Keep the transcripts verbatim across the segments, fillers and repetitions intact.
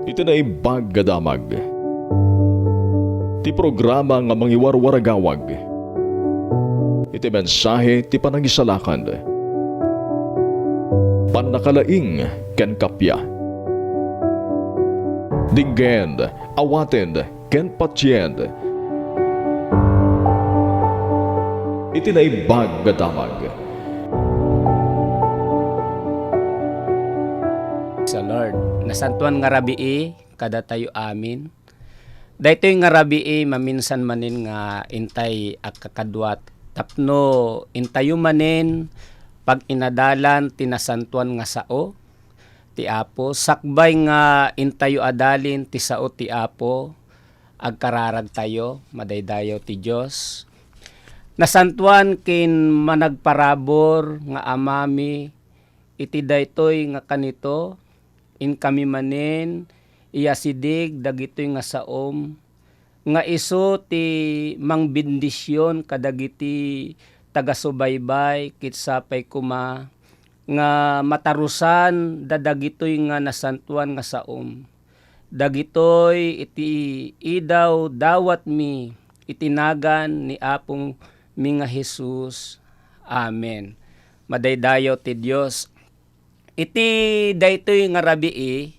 Iti Naimbag a Damag, ti programa nga mangiwarwaragawag iti mensahe ti panangisalakan, pannakalaing ken kappia. Dinggen, awaten, ken patien iti Naimbag a Damag. Praise the Lord. Nasantoan nga rabii kadatayo amin. Daytoy nga rabii, maminsan manen nga intay a kakaduat tapno intayo manen pag-inadalan ti nasantoan nga sao ti Apo, sakbay nga intayo adalin ti sao ti Apo, agkararagtayo, madaydayaw ti Dios. Nasantoan ken managparabur nga Amami, iti daytoy nga kanito, inkami manen iyasideg dagitoy nga saom, nga isu ti mangbendisyon kadagiti tagasubaybay, ket sapay koma nga matarusan da dagitoy nga nasantoan nga saom. Dagitoy iti idaw dawatmi iti nagan ni Apomi nga Jesus. Amen. Madaydayaw ti Dios. Iti daytoy nga rabii,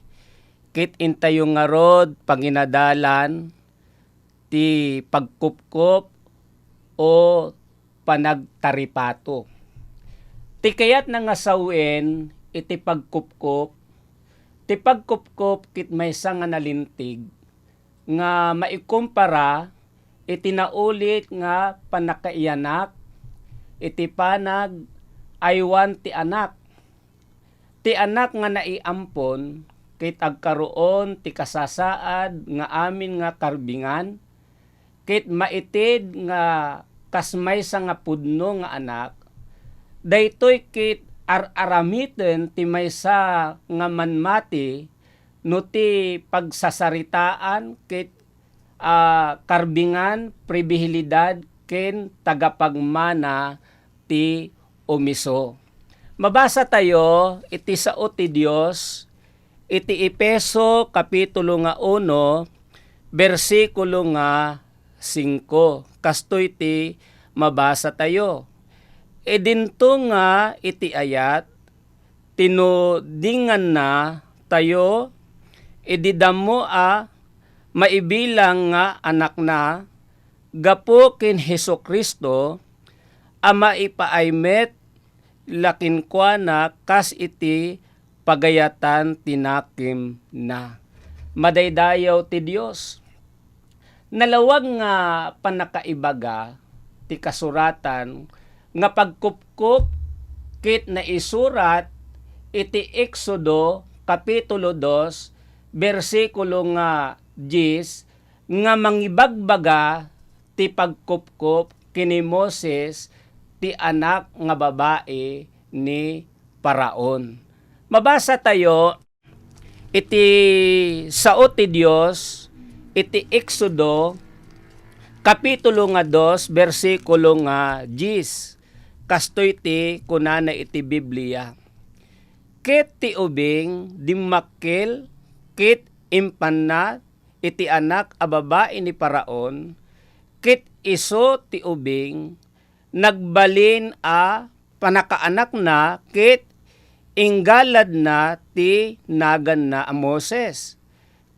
ket intayo ngarud panginadalan ti pagkupkop o panagtaripato. Ti kayatna nga sawen iti pagkupkop, ti pagkupkop ket maysa nga nalinteg nga maikumpara iti naulit nga pannakaiyanak iti panag-aywan ti anak. Ti anak nga naiampon ket agkaroon ti kasasaad nga amin nga karbingan, ket maited nga kas maysa nga pudno nga anak, daytoy ket ar-aramiten ti maysa nga manmati no ti pagsasaritaan ket a karbingan, pribihelidad, ken tagapagmana ti umiso. Mabasatayo iti sao ti Dios iti Efeso kapitulo nga uno, bersikulo nga singko. Kastoy ti mabasatayo. Idinto nga iti ayat, tinudingannatayo idi dammo a maibilang nga anakna gapu ken Jesu-Cristo a maipaay met la kenkuana kas iti pagayatan ti nakemna. Madaydayaw ti Dios. Nalawag nga pannakaibaga ti kasuratan nga pagkupkop ket naisurat iti Exodo kapitulo dos, bersikulo nga dies, nga mangibagbaga ti pagkupkop ken ni Moses, ti anak nga babai ni Faraon. Mabasatayo iti sao ti Dios iti Exodo, kapitulo nga dos, bersikulo nga dies. Kastoy ti kunana iti Biblia, "Ket ti ubing dimmakkel ket impanna iti anak a babai ni Faraon, ket isu ti ubing nagbalin a pannakaanakna ket inggaladna ti naganna a Moses."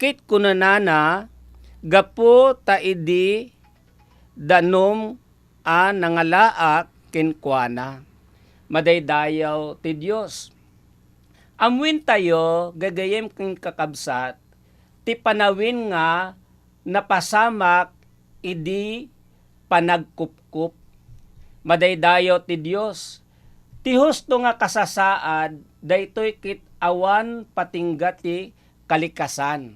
Ket kunanana, "Gapu ta idi danum a nangalaak kenkuana." Madaydayaw ti Dios. Ammoentayo, gagayyem ken kakabsat, ti panawen nga napasamak idi panagkupkop. Madaydayaw ti Dios. Ti husto nga kasasaad, daytoy ket awan patingga ti kalikasan.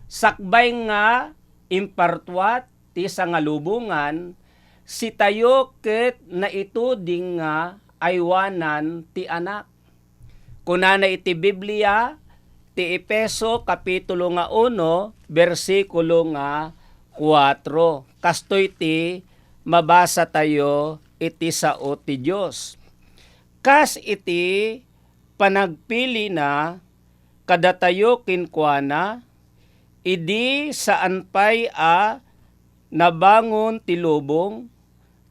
Sakbay nga impartuat ti sangalubongan, sitayo ket naituding nga aywanan ti anak. Kunana iti Biblia, ti Efeso kapitulo nga uno, bersikulo nga kuatro. Kastoy ti mabasatayo iti sao ti Dios. Kas iti panagpilina kadatayo kenkuana, idi saan pay a nabangon ti lubong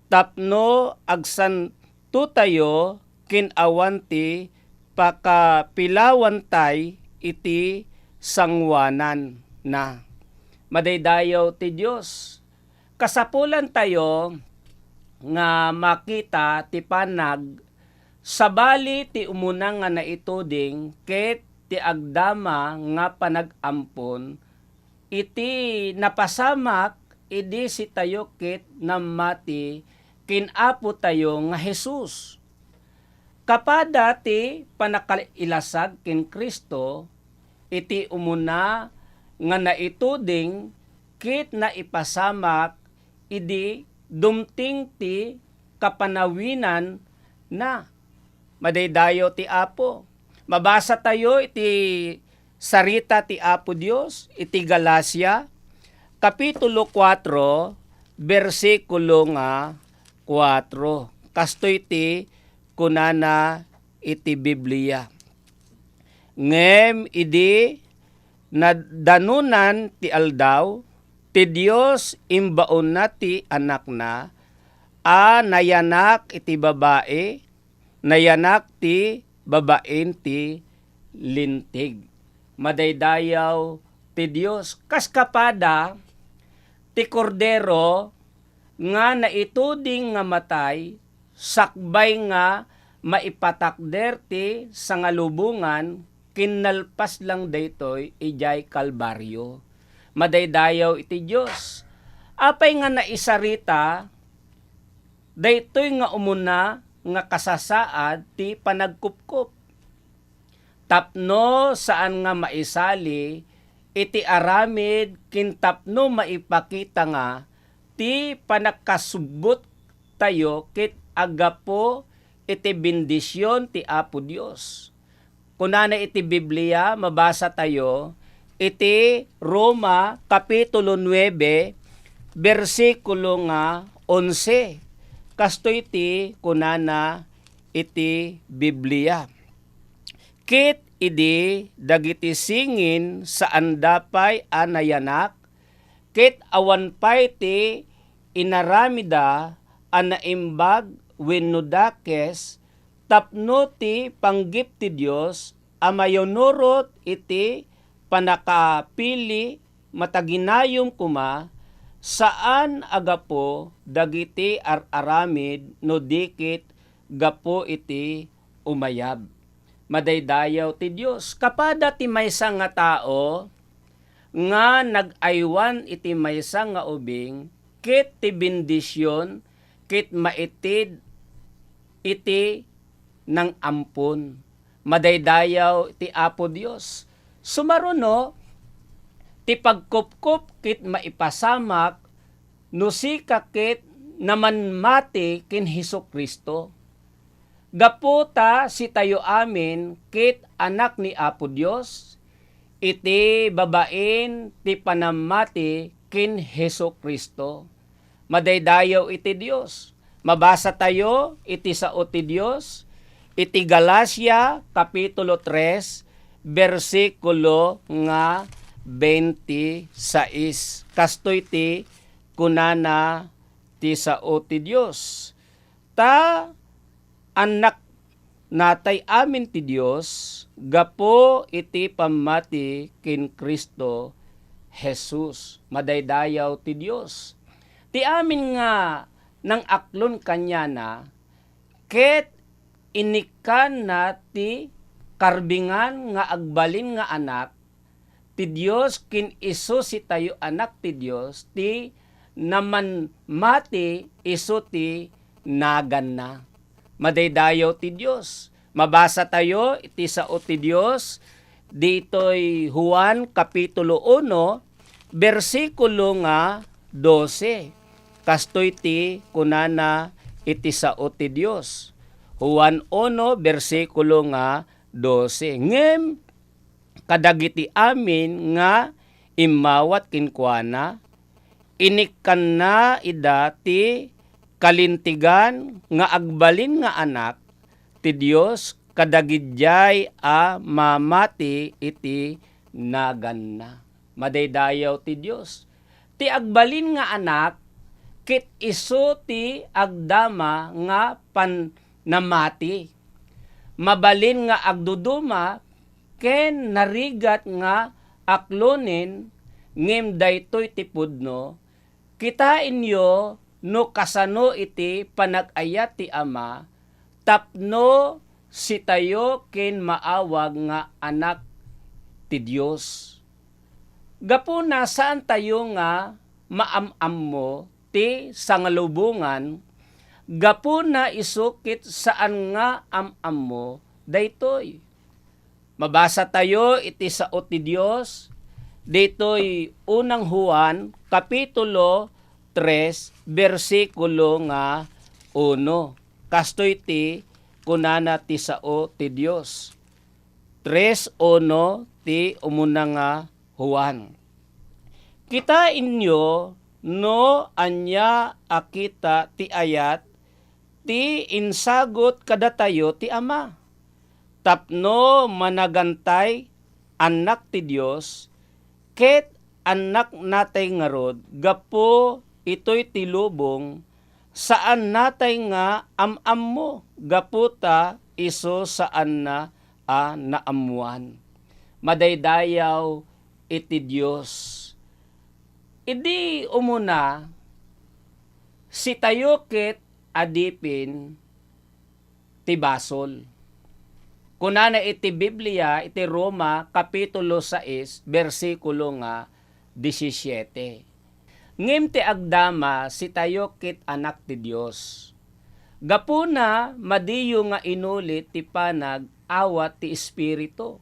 tapno agsantotayo ken awan ti pakapilawantay iti sangoananna. Madaydayaw ti Dios. Kasapulantayo nga makita ti panag-, sabali ti umuna nga naituding ket ti agdama nga panag-ampon iti napasamak idi sitayo ket nammati ken Apotayo nga Jesus. Kapada ti pannakailasag ken Cristo, iti umuna nga naituding ket naipasamak idi dumteng ti kapanawinanna. Madaydayaw ti Apo. Mabasatayo iti sarita ti Apo Dios iti Galacia, Kapitulo kuatro, bersikulo nga kuatro. Kastoy ti kunana iti Biblia, "Ngem idi nadanonan ti aldaw, ti Dios imbaonna ti Anakna a nayanak iti babai, nayanak ti babain ti lintig." Madaydayaw ti Dios. Kas kapada ti Kordero nga naituding nga matay, sakbay nga maipatakder ti sangalubongan, kinnalpas lang daytoy idiay Kalbario. Madaydayaw iti Dios. Apay nga naisarita daytoy nga umuna nga kasasaad ti panagkupkop? Tapno saan nga maisali iti aramid ken tapno maipakita nga ti pannakasubbottayo ket aggapu iti bendision ti Apo Dios. Kunana iti Biblia, mabasatayo iti Roma Kapitulo nuebe, bersikulo nga onse. Kastoy ti kunana iti Biblia, "Ket idi dagiti singin saanda pay a nayanak, ket awan pay ti inaramida a naimbag wenno dakes tapno ti panggep ti Dios a mayunurot iti pannakapili, mataginayom koma, saan a gapu dagiti ar-aramid no di ket gapu iti umayab." Madaydayaw ti Dios. Kapada ti maysa nga tao nga nag-aywan iti maysa nga ubing, ket ti bendision ket maitid iti nang-ampon. Madaydayaw ti Apo Dios. Sumaruno, ti pagkupkop ket maipasamak no sika ket namanmati ken Jesu-Cristo. Gapu ta sitayo amin ket anak ni Apo Dios, iti babain ti panammati ken Jesu-Cristo. Madaydayaw iti Dios. Mabasatayo iti sao ti Dios iti Galacia Kapitulo tres, bersikulo nga twenty-six. Kastoy ti kunana ti sao ti Dios, "Ta annak natay amin ti Dios gapu iti pammati ken Cristo Jesus." Madaydayaw ti Dios. Ti amin nga nang-aklon kaniana ket inikkanna ti karbingan nga agbalin nga anak ti Dios ken isu sitayo anak ti Dios ti namanmati isu ti naganna. Madaydayaw ti Dios. Mabasatayo iti sao ti Dios ditoy Juan Kapitulo uno, bersikulo nga dose. Kastoy ti kunana iti sao ti Dios. Juan uno, bersikulo nga dose. Ngem kadagiti amin nga immawat kenkuana, inikkanna ida ti kalintegan nga agbalin nga anak ti Dios kadagidiay a mamati iti naganna. Madaydayaw ti Dios. Ti agbalin nga anak, ket isu ti agdama nga pannamati. Mabalin nga agduduma ken narigat nga aklonen, ngem daytoy ti pudno. Kitaenyo no kasano iti panag-ayat ti Ama tapno sitayo ken maawag nga anak ti Dios. Gapuna, saantayo nga maam-ammo ti sangalubongan, gapuna isu ket saan nga am-ammo daytoy. Mabasatayo iti sao ti Dios, ditoy unang Juan, kapitulo tres, bersikulo nga uno. Kastoy ti kunana ti sao ti Dios. Tres uno ti umuna nga Juan. Kitaenyo no ania a kita ti ayat ti insagut kadatayo ti Ama. Tapno managantay annak ti Dios, ket annaknatay ngarud gapu itoy ti lubong, saannatay nga am-ammo gapu ta isu saanna a naammoan. Madaydayaw iti Dios. Idi umuna, sitayo ket adipin ti basol. Kunana iti Biblia iti Roma, kapitulo sais, bersikulo nga disisiete. Ngem ti agdama, sitayo ket anak ti Dios. Gapuna, madiyo nga inuli ti panag-awat ti Espiritu.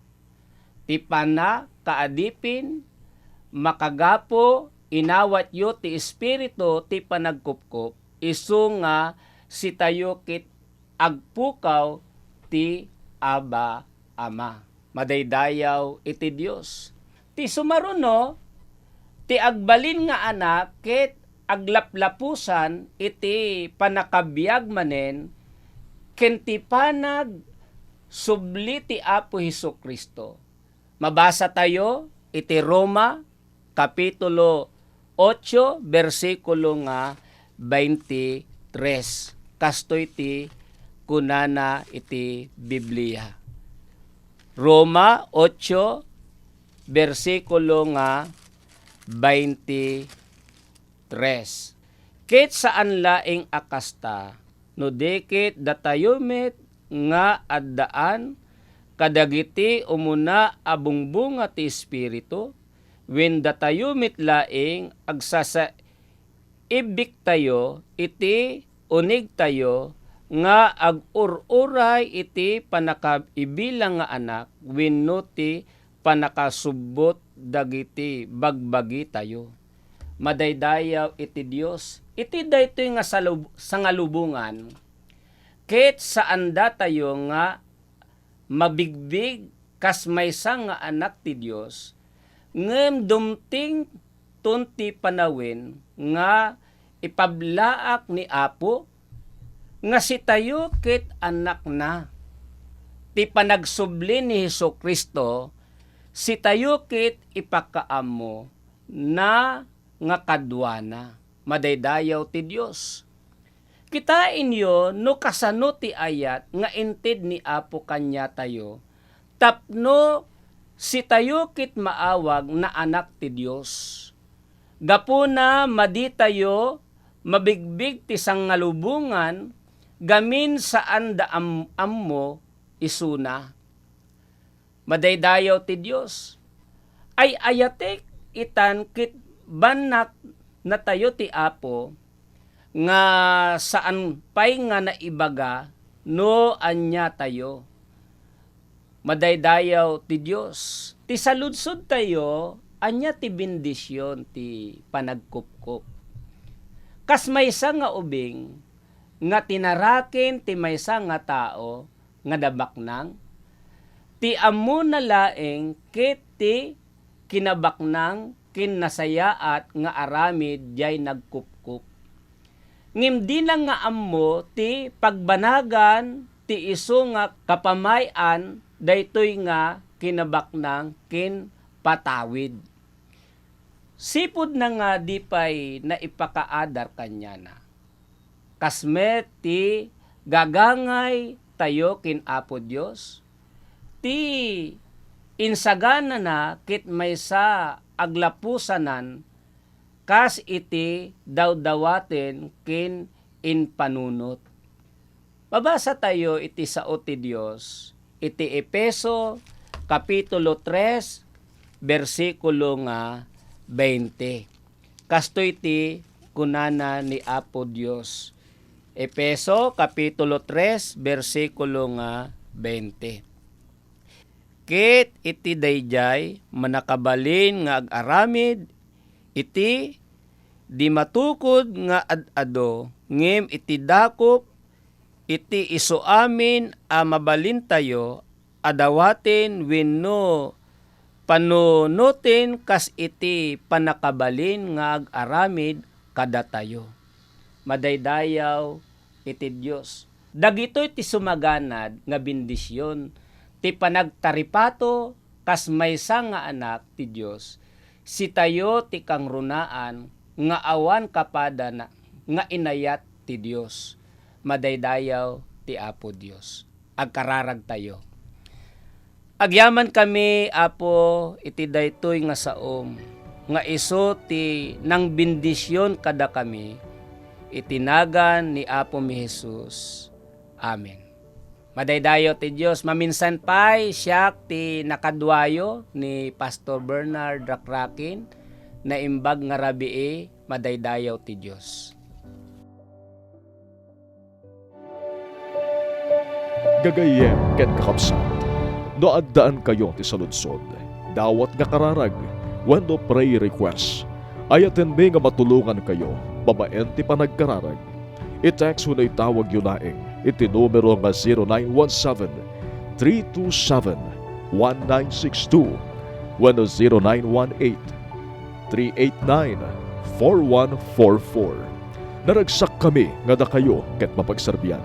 Ti panakaadipin, makagapu, inawatyo ti Espiritu ti panagkupkop, isu nga sitayo ket agpukaw ti Abba, Ama. Madaydayaw iti Dios. Ti sumaruno, ti agbalin nga anak ket aglaplapusan iti pannakabiag manen ken ti panagsubli ti Apo Jesu-Cristo. Mabasatayo iti Roma, kapitulo otso, bersikulo nga baintitres. Kastoy ti kunana iti Biblia. Roma otso, bersikulo nga baintitres. Ket saan laeng a kasta, no di ket datayo met nga addaan kadagiti umuna a bungbunga ti Espiritu, wen datayo met laeng agsasaibbiktayo iti unegtayo nga ag-ur-uray iti pannakaibilang nga anak wenno ti pannakasubbot dagiti bagbagitayo. Madaydayaw iti Dios. Iti daytoy nga salub-, sangalubongan, ket saandatayo nga mabigbig kas maysa nga anak ti Dios, ngem dumtengton ti panawen nga ipablaak ni Apo nga sitayo ket annakna. Ti panagsubli ni Jesu-Cristo, sitayo ket ipakaammo na nga kaduana. Madaydayaw ti Dios. Kitaenyo no kasano ti ayat nga inted ni Apo kaniatayo tapno sitayo ket maawag na anak ti Dios. Gapuna, maditayo mabigbig ti sangalubongan gamin saanda am-, ammo isuna. Madaydayaw ti Dios. Ay-ayatek itan ket bannaknatayo ti Apo nga saan pay nga naibaga no aniatayo. Madaydayaw ti Dios. Ti saludsodtayo, ania ti bendision ti panagkupkop? Kas maysa nga ubing nga tinaraken ti maysa nga tao nga nabaknang, ti ammona laeng ket ti kinabaknang ken nasayaat nga aramid diay nagkupkop. Ngem dina nga ammo ti pagbanagan ti isu nga kapamay-an daytoy nga kinabaknang ken patawid. Sipud na nga di pay naipakaadar kaniana. Kas met ti gagangay tayo ken Apo Dios, ti insaganana ket maysa aglapusanan kas iti dawdawaten ken impanunot. Mabasa tayo iti sao ti Dios iti Efeso, Kapitulo tres, bersikulo nga twenty. Kastoy ti kunana ni Apo Dios. Efeso, Kapitulo tres, bersikulo nga twenty. Ket iti daydiay, mannakabalin nga ag-aramid iti di matukod nga ad-adu, ngem iti dakop, iti isu amin a mabalintayo a dawaten wenno panunoten kas iti pannakabalin nga ag-aramid kadatayo. Madaydayaw iti Dios. Dagitoy ti sumaganad nga bendision, ti panagtaripato kas maysa nga anak ti Dios. Sitayo ti kangrunaan nga awan kapadana nga inayat ti Dios. Madaydayaw ti Apo Dios. Agkararagtayo. Agyamankami, Apo, iti daytoy nga saom, nga isu ti nangbendision kadakami, iti nagan ni Apomi Jesus. Amen. Madaydayaw ti Dios. Maminsan pay, siak ti nakaduayo ni Pastor Bernard Rakrakin, Naimbag nga Rabii. Madaydayaw ti Dios. Gagayyem ken kakabsat, no addaankayo ti saludsod, dawat nga kararag, wenno prayer request, ayatenmi nga matulongankayo babaen ti panagkararag. I-text wenno itawagyo laeng iti numero nga zero nine one seven, three two seven, one nine six two wenno zero nine one eight, three eight nine, four one four four. Naragsakkami nga dakayo ket mapagserbian.